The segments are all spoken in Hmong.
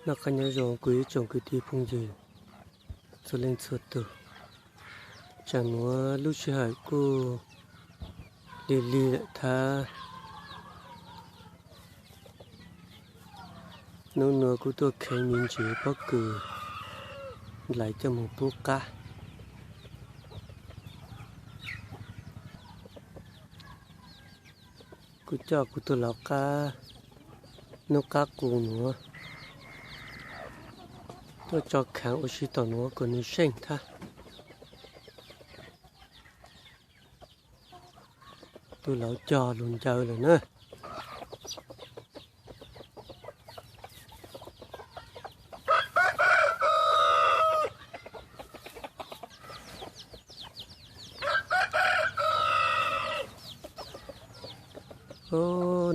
Noj qab nyob zoo kuv ib tsoom kwv tij phooj ywg txhua leej txhua tus. Tsam nuav lub sij hawm kuj lig lig lawm thab. Nub nuav kuv tuaj kheev me ntsis pob kws nplais coj moog pub qab. Kuv coj kuv tug lauv qab, noob qab qus nuav tuaj tso khaav ua si tom nuav kom nwg zeej thab. Tug lauv cog lug ncaws lawm na.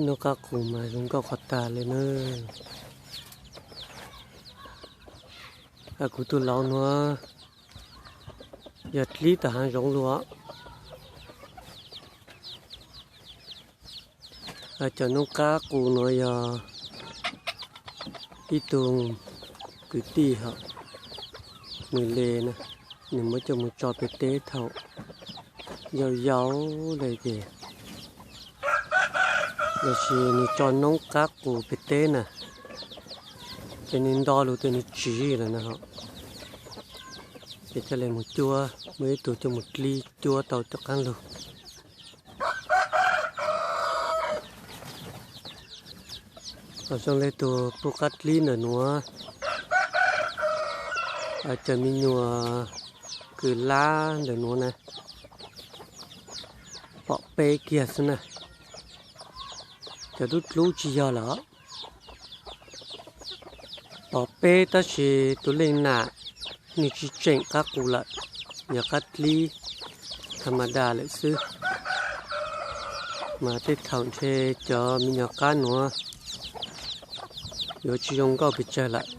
Noob qab qus mas zoo nkauj qhov tag le na. Kuv tug lauv nuav yog dlib tom haav zoov lug. Cov noob qab qus nuav yog ib tug kwv tij hov, nwg le na, nwg muab coj mus tso pem teb thaum yau yau le ces, los sis nwg tso noob qab qus pem teb na, ces nwg nto lug tes nwg tsiv lawm na hov. Ces coj le mus cuab, muaj ib tug coj mus dlib cuab tau cov qaab lug. Ho zoo le tug pub qab dlib ntawm nuav, cov me nyuam kws lab ntawm nuav na, pom peb kiag xwb na, cov dub dlub tsi yog lawm. Pom peb tab sis tus leej nam nwg tsi tseem qab qus lawm, yog qab dlib tha ma da lawm xwb. Mas tej thaum ntshe cov me nyuam qab nuav yuav tsi zoo nkauj pes tsawg lawm.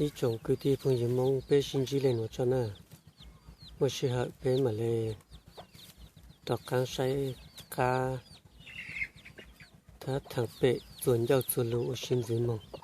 Ib tsoom kwv tij phooj ywg Moob, peb sib ntsib le nuav tso na. Muaj sij hawm peb mam le rov qaab saib qab thab thaam pem txuas ncauj txuas lug ua si ntxiv moog.